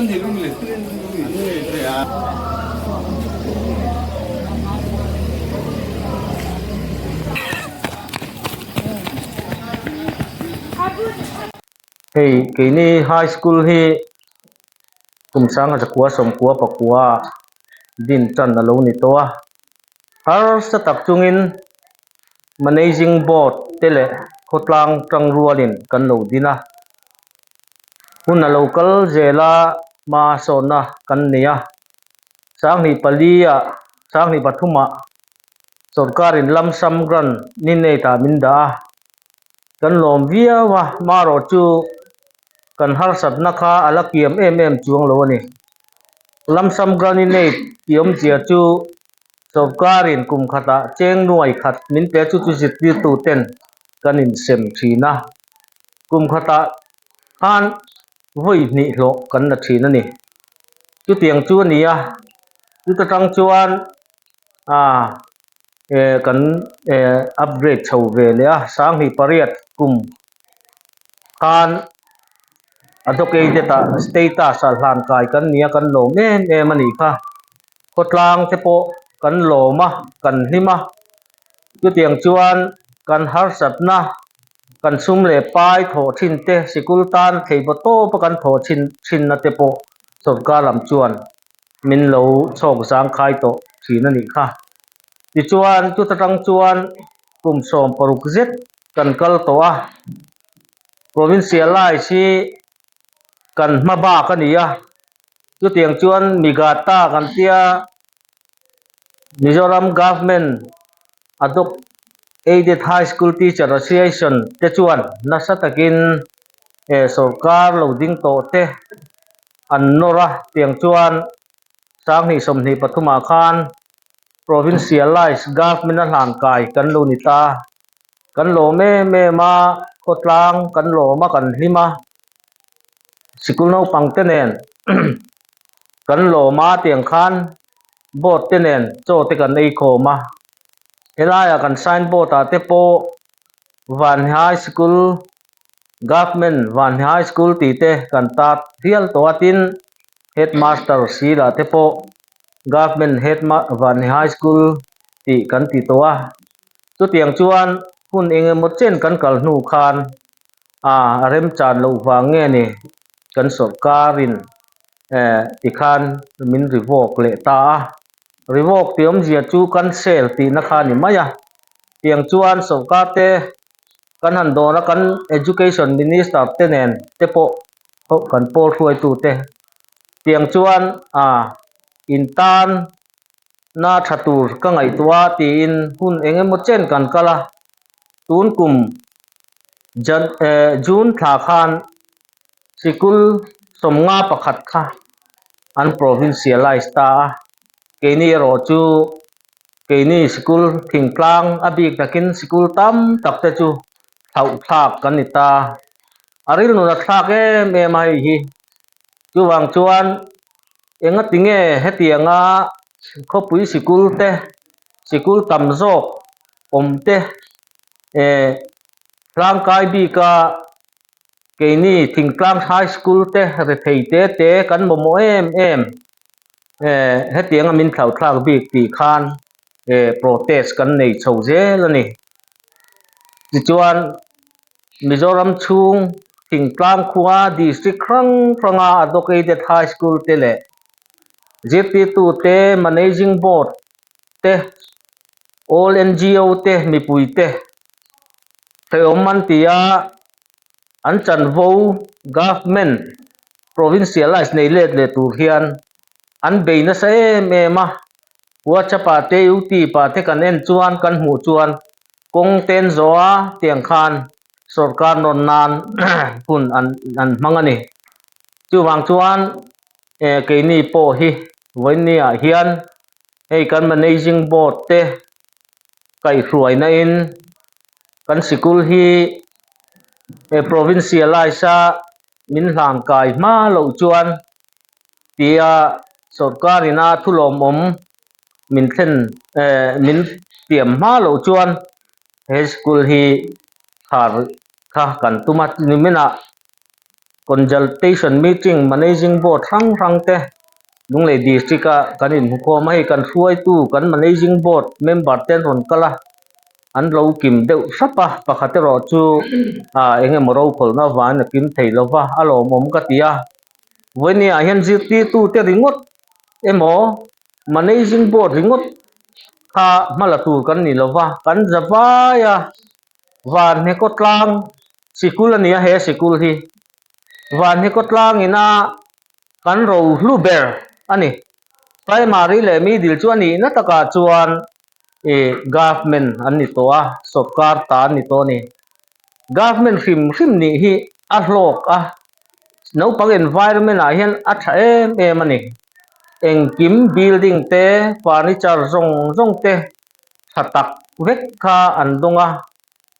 Hei keini high school hi kum sanga zakua sawmkua pakua din tan a lo ni tawh a harsa tak chungin managing board te leh khawtlang tang rualin kan lo din a hun a lo kal zel a hma sawnna kan nei a sanghnih pali ah sanghnih pathum ah sawrkarin lamsam grant ni nei tah min dah a. Kan lawm viau a, marawh chu kan harsatna kha a la kiam em em chuang lo a ni. Lamsam Graninate tih awmzia chu sawrkarin kum khatah cheng nuai khat min pe chu chu zirtirtu ten kan insem thin a, kum khatah khan vawi hnih hlawh kan la thin a ni. Chutiang chu a ni a, chuta tang chuan aaa. eh kan eh upgrade chho ve leh a sanghnih pariat kum khan a dawkei te tah status ah hlan kai kan ni a kan lawm em em a nih kha khawtlang te pawh kan lawm a kan hlim a chutiang chuan kan harsatna kan sum leh pai thawh thin te sikul tan theibaw tawp a kan thawh thin thinna te pawh sawrkar lam chuan. min lo chhawk zangkhai tawh thin a nih kha. Tichuan chuta tang chuan kum 16 zet kan kal tawh a, Provincialize hi kan hma bak a ni a, chutiang chuan Migata kan tia Mizoram Government Adopt Aided High School Teacher Association te chuan nasa takin sorkar lo ding tawh te an nawr a, tiang chuan 2023 ah khan Provincialised Government a hlan kai kan lo ni ta. Kan lawm em em a, khawtlang kan lawm a, kan hlim a, sikul naupang te nen kan lawm a, tiang khan board te nen chaw te kan ei khawm a. Helaiah kan signboard ah te pawh Vanhai Sikul Government Vanhne High School tih te kan tat hial tawh a, tin Headmaster Sila te pawh Government Head Vanhne High School tih kan ti tawh a. Chutiang chuan hun eng emaw chen kan kal hnu khan a remchan loh vang nge ni kan sawrkarin eh tikhan min revoke leh ta a. Revoke tih awmzia chu cancel tihna kha a ni mai a. Tiang chuan sawrkar te Kan han dawn a, kan Education Minister te nen te pawh kan pawl hruaitu te tiang chuan a in tan na tha tur ka ngaihtuah a tiin hun eng emaw chen kan kal a, tun kum Jan eh June thla khan sikul 51 kha an provincialize ta a, keini erawh chu. Keini sikul thingtlang a bik takin sikul tam tak te chu thlauh thlak kan ni ta. A rilnun a thlak em em a hei hi. Chuvang chuan engati nge hetianga khawpui sikul te, sikul tam zawk awm te eh hlangkai bika keini thingtlang high school te rethei te te kan mamawh em em. Eh hetianga min thlauhthlak bik tih khan eh protest kan nei chho zel a ni. Tichuan Mizoram chhung thingtlang khua district hrang hranga Advocated High School te leh zirtirtu te, Managing Board te, All NGO te, mipui te hrehawm an ti a, an chanvo Government Provincialise nei let leh tur hian an bei nasa em em a, WhatsApp ah te YouTube ah te kan en chuan kan hmuh chuan kawng ten zawh a tiang khan sorkar nawn nan hun an an hmang a ni. Chuvang chuan eh keini pawh hi vawiinni ah hian hei kan managing board te kaihhruaina in kan sikul hi eh provincialise a min hlan kai hma loh chuan tia sorkar ina thu lawmawm min thlen eh min tiam hma loh chuan he school hi khar kha kan tum a niminah. Consultation meeting Managing Board hrang hrang te Lunglei District a kan inhmukhawm a, hei kan hruaitu kan Managing Board member te an rawn kal a, an lo kim deuh hrap a, pakhat erawh chu ah eng emaw rokhawlhna avangin a kim thei lo va, a lawmawm ka ti a. Vawinia ah hian zirtirtu te ringawt emaw Managing Board ringawt kha hma la tur kan ni lo va, kan za vai a. Vanhne tlang sikul a ni a he sikul hi Vanhne tlang ina kan rohlu ber a ni primary leh middle chu a nihna takah chuan ih government an ni tawh a sawrkar ta an ni tawh a ni government hrim hrim nih hi a hlawk a naupang environment ah hian a tha em em a ni engkim building te furniture zawng zawng te. tha tak vek kha an dawng a,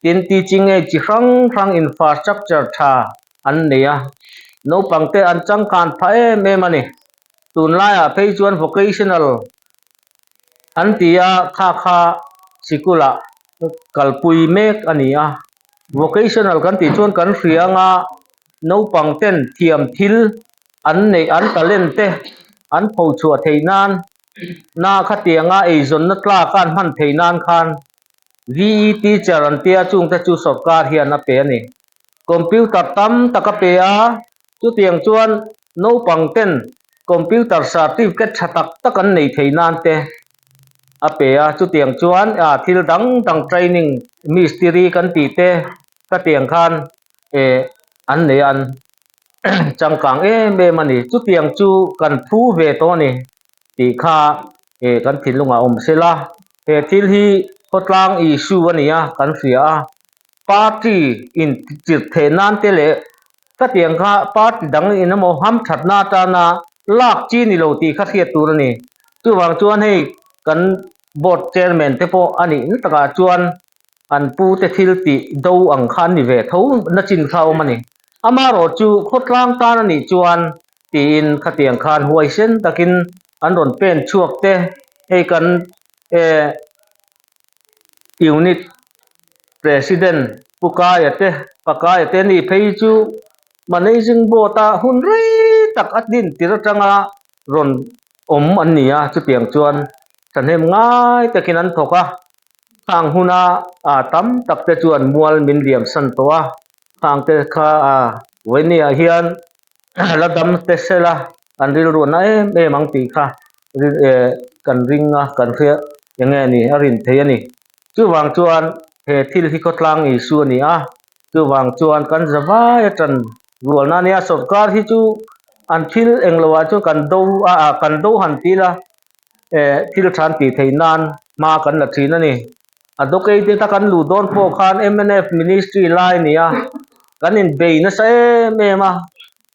tin teaching aid chi hrang hrang infrastructure tha an nei a, naupang te an changkan phah em em a ni. Tunlaiah phei chuan vocational an ti a, kha kha sikulah kalpui mek a ni a, vocational kan tih chuan kan hria anga naupang ten thiam thil an neih an talent te an phochhuah theih nan Na khatianga eizawnna tlak a an hman theih nan khan VE teacher an tia chungte chu sawrkar hian a pe a ni. Computer tam tak a pe a, chutiang chuan naupang ten computer certificate tha tak tak an nei theih nan te a pe a, chutiang chuan thil dang dang training mistiri kan tih te khatiang khan an nei a an changkang em em a ni. Chutiang chu kan phu ve tawh a ni tih kha eh kan thinlungah awm se la. He thil hi khawtlang issue a ni a kan hria a, party in tirh theih nan te leh khatiang kha party dang in emaw hamthatna atana lak chi ni lo tih kha hriat tur a ni. Chuvang chuan hei kan board chairman te pawh a nih na takah chuan an pu te thil tih do ang kha an ni ve tho na chin kha a awm a ni. Amaherawh chu khawtlang tan a nih chuan tiin khatiang khan huaisen takin an rawn pen chhuak te hei kan eh unit president Pu Kaia te Pa Kaia te ni phei chu managing board a hun rei tak a din tir atanga rawn awm an ni a chutiang chuan thahnem ngai takin an thawk a khang huna ah tam tak te chuan mual min liam san tawh a khang te kha ah vawinia hian la dam te sela an rilru na em em ang tih kha eh kan ring a kan hria eng nge ni a rin thei a ni chuvang chuan he thil hi khawtlang issue a ni a chuvang chuan kan za vai atan rualna a nia sawrkar hi chu an thil englo ah chuan kan do a ah kan do han ti ila eh thil tha an tih theih nan hma kan la thin a ni. A dawkei te kan luh dawn pawh khan mnf ministry lai a ni a, kan inbei nasa em em a,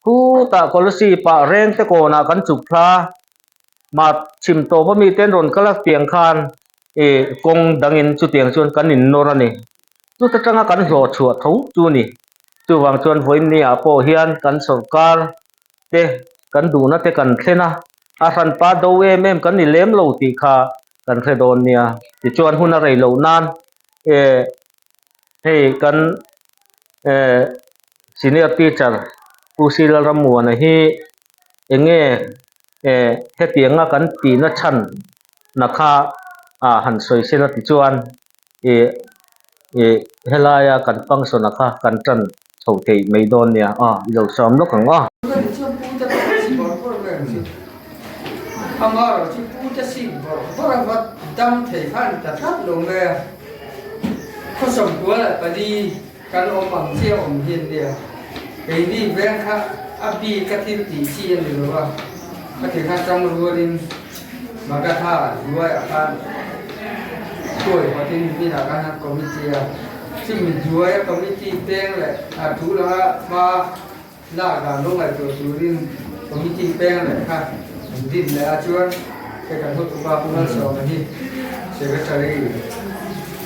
khutah Kolasib ah reng te kawnah kan chuk thla a, mah chhim tawp ami te an rawn kal a piang khan ih kawng dangin chutiang chuan kan innawr a ni. Chuta tanga kan hlawh chhuah tho chu a ni. Chuvang chuan vawiin ah pawh hian kan sawrkar te kan duhna te kan thlen a, a hranpa do em em kan ni lem lo tih kha kan hre dawn nia. Tichuan hun a rei loh nan eh hei kan eh senior teacher Pu Silalrammuana hi eng nge eh hetianga kan tihna chhan na kha ah han sawi sela tichuan ih ih helaia kan function a kha kan tan chho theih mai dawn nia aw i lo sawm lawk ang aw. Amaherawh chu pute sik bawrh bawrh a va dam thei kha a ni ta tlat lo mai a, khawsawm kual leh pali kan awm ang chiah awm hi an nia, keini veng kha a bik a thil tih chi a ni lo a, a ti khan tang rualin Magatha hnuaiah khan hruai hawtin hminah khan an committee a, chumi hnuaia committee peng leh a thu langa hma lak dan lo ngaihtuah turin committee peng leh kha an din leh a chuan hei kan hotupa Pu Malsawma hi secretary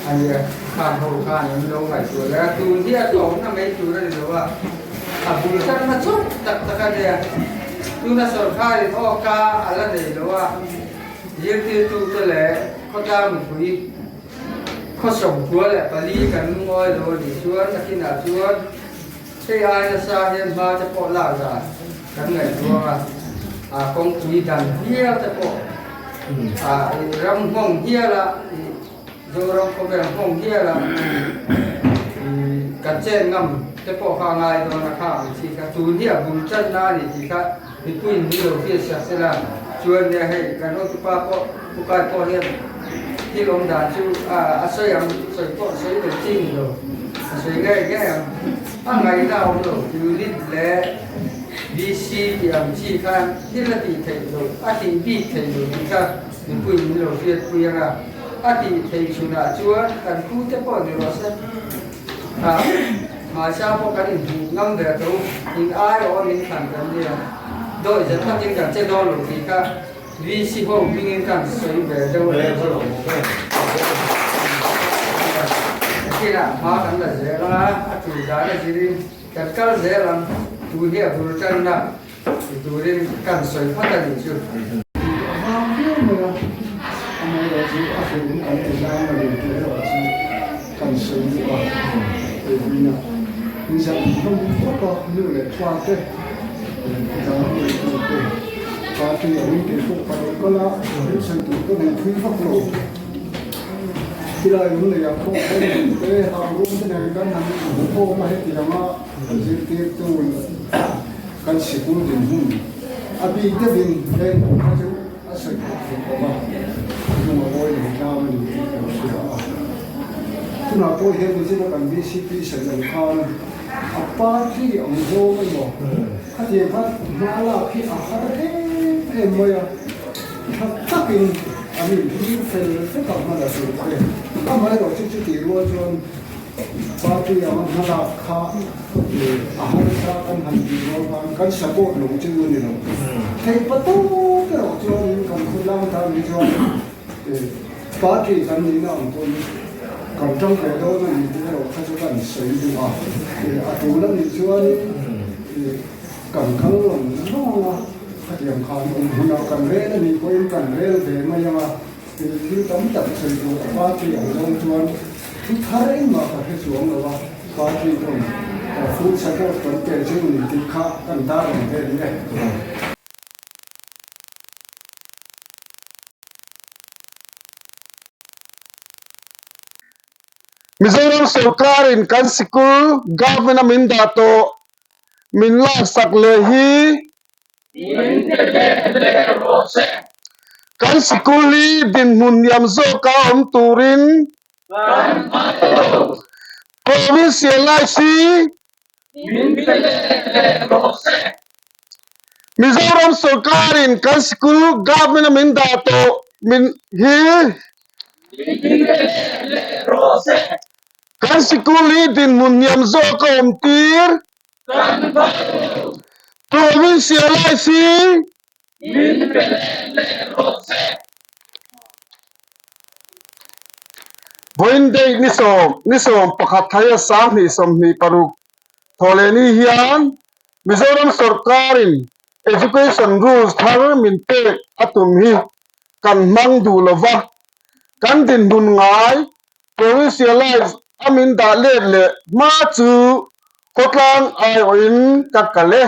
a nia khang ho khan an lo ngaihtuah leh a, tun hi a tlawmna mai tur a ni lo a. A bul tarna chauh tak tak a nia. Tuna sawrkharin aw ka a la nei lo a, zirtirtute leh khawtlang mipui khaw 94 leh pali kan lungawi lo a nih chuan a kinah chuan. Hei ai nasa hian hma te pawh lak dan kan ngaihtuah a, a kawngpui dan hial te pawh a ram nghawng hial a, Zoram khawvel nghawng hial a kan chen ngam te pawh kha a ngai dawn a kha ang chi kha tun hi a bul tanna a ni tih kha mipuiin min lo hriat sak sela chuan nia hei kan hotupa pawh Pukai pawh hian thil awm dan chu a sawi ang sawi pawh sawi lo chi ni lo a sawi ngei ngei ang a ngaihna a awm lo unit leh VC tih ang chi khan thil a tih theih loh a tih bik theih loh tih kha mipuiin min lo hriatpui ang a. A tih theih chhunah chuan kan pu te pawh ni rawh se. Ah, hmaisa pawh kan inhmuh ngam ve tho, in aiawh a min thlan kan nia. Dawi zet takin kan che dawn lo tih kha VC ho hmingin kan sawi ve deuh a ni. Nakinah hma kan la zel ang a, a tul dan a zirin kan kal zel ang, tu hi a bul tanna Ti turin kan sawi phawt a nih chu. A vang viau mai a, amaherawh chu a hrilhin kan ti zang a ni tih erawh chu kan sawi duh a, hei a inzah hlawm khawp a, nu leh pa te, dang neitu te, party angin kei pawh ka lo kal a, thil sawi tur ka nei thui vak lo. Khilai lung leiah pawh hei te hang rum te nen kan han inhmukhawm a hetiang a zirtirtu Kan sikul dinhmun a bik deuhin heng awm kha chu a sawi khawp theih lo va, hnung a ngawi leh tlang a ni tih kan hria a. Tunah pawh hian nichina kan bcp sawi ang khan a party ang zawng emaw khatiang kha hma lak hi a har em em mai a, tha takin an inhlir fel vek a hman a tur te. Amaherawh chu chutih rual chuan Party anga hmalak kha a harsa kan han tih rual khan kan support lo chu a ni lo. Theih patawk erawh chuanin kan khawtlang tan hi chuan party kan nihna ang pawhin kan tang ve dawn a ni tih erawh kha chu kan sawi duh a. A tul a nih chuanin kan kal lawng lawng a, khatiang khan awm hunah kan rel a nih pawhin kan rel ve mai ang a. Thil tam tak sawi tur a party ang zawng chuan thu thar engmah ka hre chuang lo a, party pawn full support kan pe chu ni tih kha kan tar ang ve ni e. Mizoram sorkarin kan sikul government a min dah tawh min laksak leh hi Min pe ve leh rawh se. Kan sikul hi dinhmun niam zawka awm turin Kan phal lo. Provincialize hi Min pe ve leh rawh se. Mizoram sorkarin kan sikul government a min dah tawh min hi Min pe ve leh rawh se. Kan sikul hi dinhmun niam zawka awm tir Kan phal lo. Provincialize hi Min pe leh leh rawh se. Vawiin date ni 11 thaia 2026 thawhlehni hian Mizoram sorkarin Education Rules thar min pek a tum hi kan hmang duh lova, kan dinhmun ngai Provincialize a min dah let leh hma chu khawtlang aiawhin ka kal e.